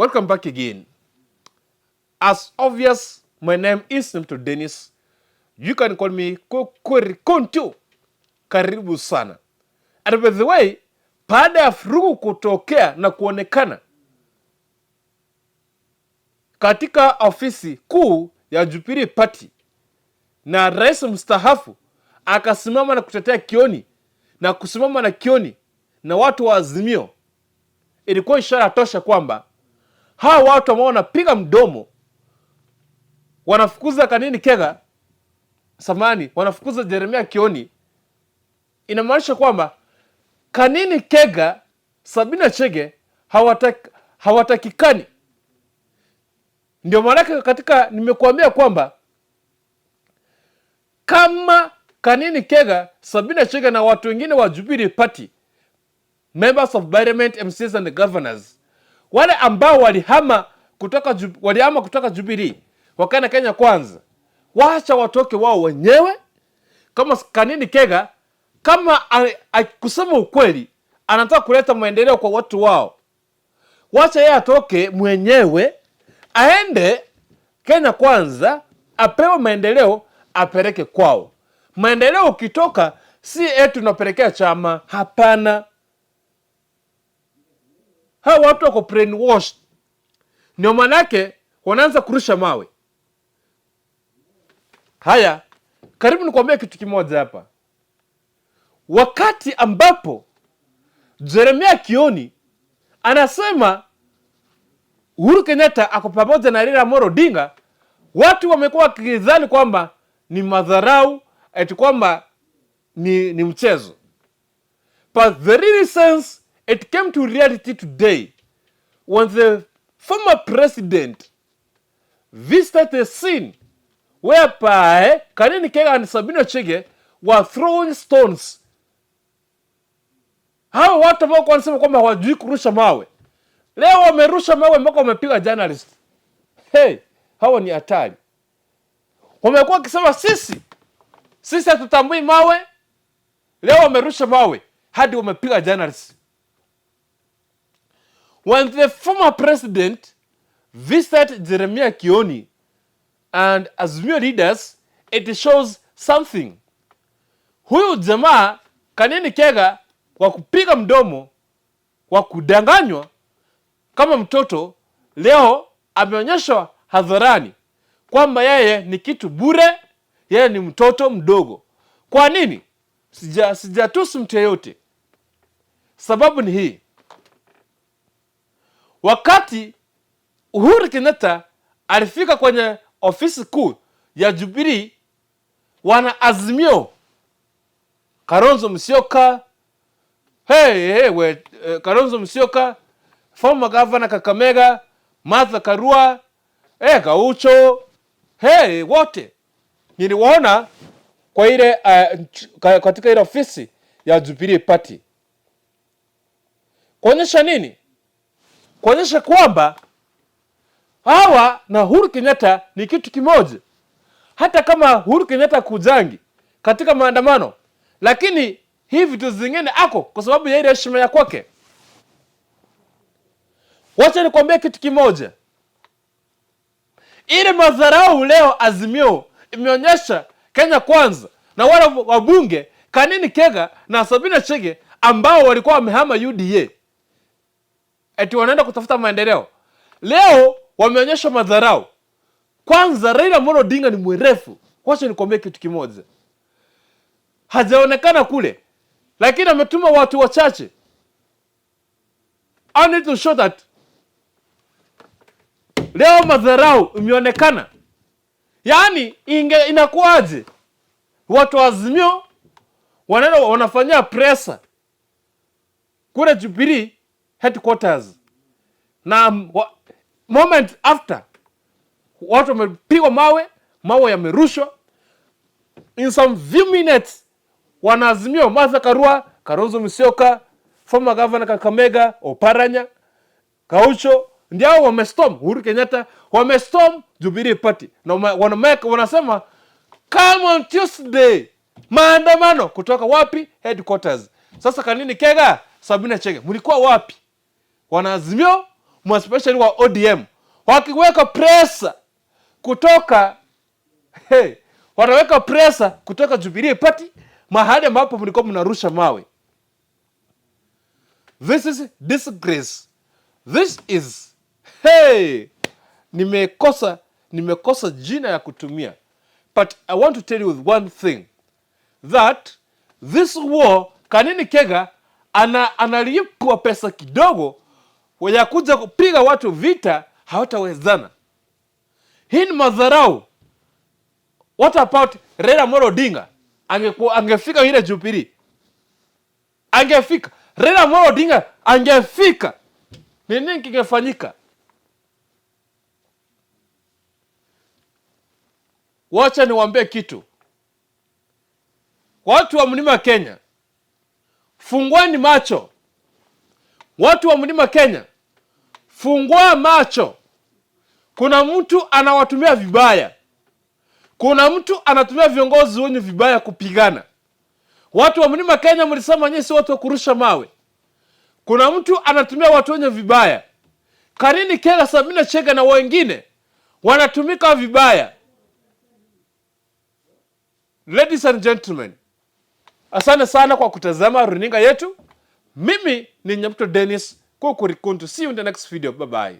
Welcome back again. As obvious, my name is Mr. Dennis. You can call me Kokorikonto. Karibu sana. And by the way, baada ya vurugu kutokea na kuonekana katika ofisi kuu ya Jubilee Party na rais mstaafu akasimama na kutetea Kioni na kusimama na Kioni na watu wa Azimio, ilikuwa ishara tosha kwamba hawa watu ambao wanapiga mdomo wanafukuza Kanini Kega, samahani, wanafukuza Jeremia Kioni, inamaanisha kwamba Kanini Kega, Sabina Chege hawatakikani. Ndio maanake katika nimekuambia kwamba kama Kanini Kega, Sabina Chege na watu wengine wa Jubilee Party, members of parliament, MCAs and governors, wale ambao walihama kutoka Jubilee wakaenda Kenya Kwanza, wacha watoke wao wenyewe. Kama Kanini Kega, kama kusema ukweli, anataka kuleta maendeleo kwa watu wao, wacha yeye atoke mwenyewe aende Kenya Kwanza, apewe maendeleo, apeleke kwao. Maendeleo ukitoka si eti unapelekea chama, hapana. Hawa watu wako brainwashed, ndio maanake wanaanza kurusha mawe. Haya, karibu nikuambia kitu kimoja hapa. Wakati ambapo Jeremia Kioni anasema Uhuru Kenyatta ako pamoja na Raila Amolo Odinga, watu wamekuwa wakidhani kwamba ni madharau, eti kwamba ni mchezo. But the real sense, it came to reality today when the former president visited the scene whereby Kanini Kega and Sabina Chege were throwing stones. Hawa watu ambao wanasema kwamba hawajui kurusha mawe, leo wamerusha mawe mpaka wamepiga journalist. Hey, hawa ni hatari. Wamekuwa wakisema sisi hatutambui mawe, leo wamerusha mawe hadi wamepiga journalist. When the former president visited Jeremiah Kioni and Azimio leaders, it shows something. Huyu jamaa Kanini Kega kwa kupiga mdomo, kwa kudanganywa kama mtoto, leo ameonyeshwa hadharani kwamba yeye ni kitu bure, yeye ni mtoto mdogo. Kwa nini? Sijatusi mtu yeyote. Sababu ni hii: wakati Uhuru Kenyatta alifika kwenye ofisi kuu ya Jubilee, wana Azimio, Kalonzo Musyoka, hey, hey, we, Kalonzo Musyoka, former governor Kakamega, Martha Karua, hey, Gaucho, hey, wote niliwaona kwa ile katika ile ofisi ya Jubilee Party. Kuonyesha nini? Kuonyesha kwamba hawa na Uhuru Kenyatta ni kitu kimoja. Hata kama Uhuru Kenyatta kujangi katika maandamano, lakini hii vitu zingine ako kwa sababu ya ile heshima ya kwake. Wacha nikwambie kitu kimoja, ile madharau leo Azimio imeonyesha Kenya Kwanza na wale wabunge Kanini Kega na Sabina Chege ambao walikuwa wamehama UDA eti wanaenda kutafuta maendeleo, leo wameonyesha madharau. Kwanza Raila Amolo Odinga ni mwerefu, wacha nikwambie kitu kimoja, hajaonekana kule, lakini ametuma watu wachache. I need to show that leo madharau imeonekana. Yaani inge inakuwaje? Watu wa Azimio wanaenda wanafanyia presser kule Jubilee headquarters, na moment after watu wamepigwa mawe, mawe yamerushwa. In some few minutes wanaazimio Martha Karua, Kalonzo Musyoka, former governor Kakamega, Oparanya, Gaucho ndio wamestorm Uhuru Kenyatta, wamestorm Jubilee Party na wanasema come on Tuesday, maandamano kutoka wapi? Headquarters. Sasa Kanini Kega, Sabina Chege, mlikuwa wapi? Wanaazimio especially wa ODM, wakiweka pressure kutoka, hey, wataweka pressure kutoka Jubilee Party mahali ambapo mlikuwa mnarusha mawe. This is disgrace. This is, hey, nimekosa jina ya kutumia, but I want to tell you with one thing, that this war, Kanini Kega analipwa pesa kidogo ya kuja kupiga watu vita, hawatawezana. Hii ni madharau. What about Raila Amolo Odinga? Angefika ile Jubilee, angefika Raila Amolo Odinga, angefika, ni nini kingefanyika? Wacha niwaambie kitu, watu wa mlima Kenya, fungueni macho. Watu wa mlima Kenya, fungua macho. Kuna mtu anawatumia vibaya, kuna mtu anatumia viongozi wenyu vibaya kupigana. Watu wa mlima Kenya, mlisema nyinyi si watu wa kurusha mawe. Kuna mtu anatumia watu wenye vibaya. Kanini Kega, Sabina Chege na wengine wanatumika vibaya. Ladies and gentlemen, asante sana kwa kutazama runinga yetu. Mimi ni Nyabuto Dennis Kukurikuntu. See you in the next video. Bye bye.